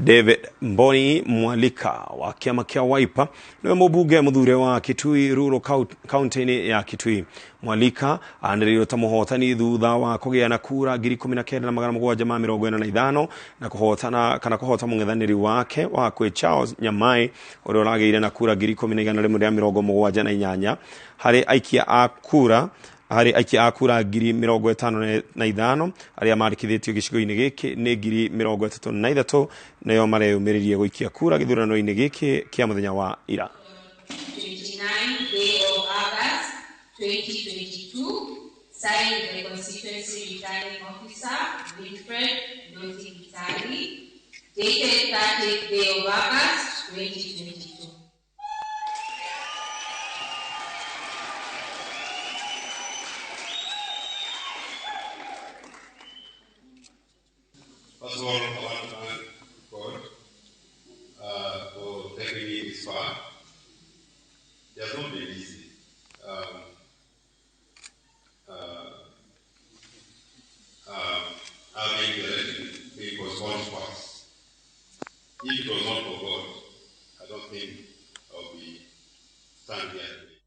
David Mboni Mwalika wa kĩama kĩa Wiper nĩwe mũmbunge mũthure wa Kitui Rural County-inĩ ya Kitui. Mwalika anĩrĩirwo ta mũhotani thutha wa kũgĩa na kura 19,745 na kũhotana kana kũhota mũng'ethanĩri wake wa kwĩ Charles Nyamai ũrĩa ũragĩire na kura 10,178 harĩ aikia a kura harĩ aikia a kura 55,000 arĩa mandĩkithĩtio gĩcigo-inĩ gĩkĩ nĩ 33,000 nĩo mareyumĩririe gũikia kura gĩthurano-inĩ gĩkĩ kĩa mũthenya wa ira. 29th day of August 2022, signed the Constituency Returning Officer, Wilfred Ndoti Gitali, dated 30th day of August 2022. First of all, I want to thank God for taking me this far. It has not been easy. Having the election being postponed twice. If it was not for God, I don't think I'll be standing here today.